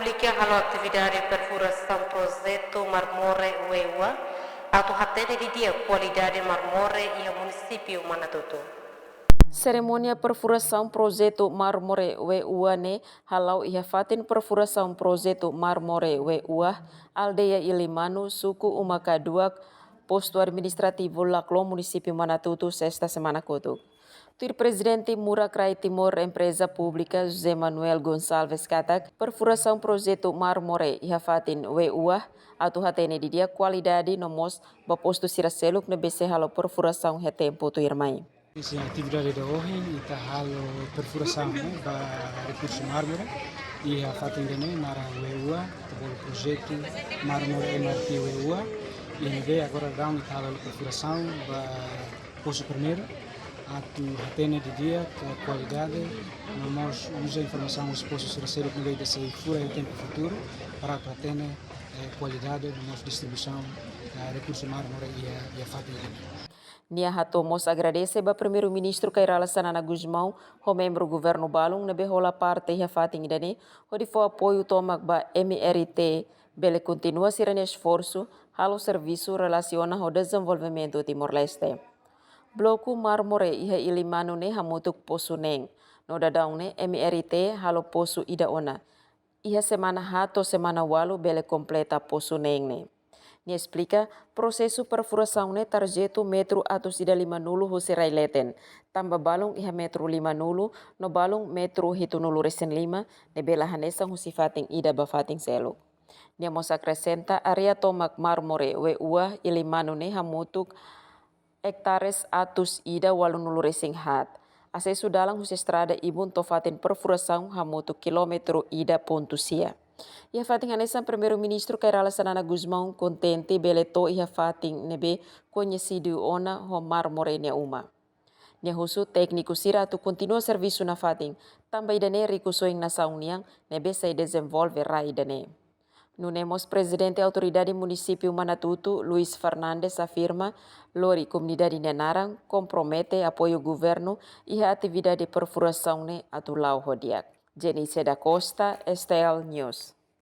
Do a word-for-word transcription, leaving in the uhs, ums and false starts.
Ika halo atividade perfurasaun projetu Marmore W dua, atu hatene didi'ak kualidade Marmore iha munisípiu Manatuto. Serimónia perfurasaun projetu Marmore W dua ne'e hala'o iha fatin perfurasaun projetu Marmore W dua, aldeia Ilimanu, suku Uma Kaduak, postu administrativu Laclo, munisípiu Manatuto, sesta semana kotuk. Tuir Prezidente Mura Krai Timor Empreza Públika, José Manuel Gonçalves katak, perfurasaun projetu Marmore iha fatin W dua, atu hatene didi'ak kualidade no mós ba postu sira seluk ne'ebé sei halo perfurasaun iha tempu tuirmai. Isi atividade ida ohin, ita halo perfurasaun, eh, ba rekursu mármore iha fatin ida-ne'e naran W dua, ita bolu projetu Marmore M R T W dua, i ne'ebé agora daudaun ita halo perfurasaun ba posu primeiru, atu hatene didi'ak kualidade, no mós uza informasaun husi posu sira seluk ne'ebé ita sei fura iha tempu futuru, para atu hatene, eh, kualidade, no mós distribuisaun, eh, rekursu mármore iha, iha fatin ida-ne'e. Nia hato'o mós agradese ba Primeiru-Ministru Kay Rala Xanana Gusmão, ho membru governu balun ne'ebé hola parte iha fatin ida-ne'e, hodi fó apoiu tomak ba M R T bele kontinua sira-nia esforsu halo servisu relasiona ho dezenvolvimentu Timor-Leste. Bloku Marmore iha Ilimanu ne'e hamutuk posu neen. No daudaun ne'e M R T halo posu ida ona. Iha semana haat to'o semana ualu bele kompleta posu neen ne'e. Nia esplika, prosesu perfurasaun ne'e tarjetu metru atus ida limanulu husi rai leten, tanba balun iha metru limanulu, no balun metru hitunulu-resin-lima, ne'ebé la hanesan husi fatin ida ba fatin seluk. Nia mós akresenta área tomak Marmore W dua Ilimanu ne'e hamutuk ektares atus ida ualunulu-resin-haat. Asesu dalan husi estrada ibun to'o fatin perfurasaun hamutuk kilómetru ida pontu sia. Iha fatin hanesan, Primeiru-Ministru Kay Rala Xanana Gusmão kontente bele to'o iha fatin ne'ebé koñesidu ona ho Marmore nia uma. Nia husu tékniku sira atu kontinua servisu nafatin, tanba ida-ne'e rikusoin nasaun nian ne'ebé sei dezenvolve rai ida-ne'e. Nune'e mós Prezidente Autoridade Munisípiu Manatuto, Luis Fernandes, afirma, lori komunidade nia naran, kompromete apoiu governu iha atividade perfurasaun ne'e atu la'o ho di'ak. Jenice da Costa, S T L News.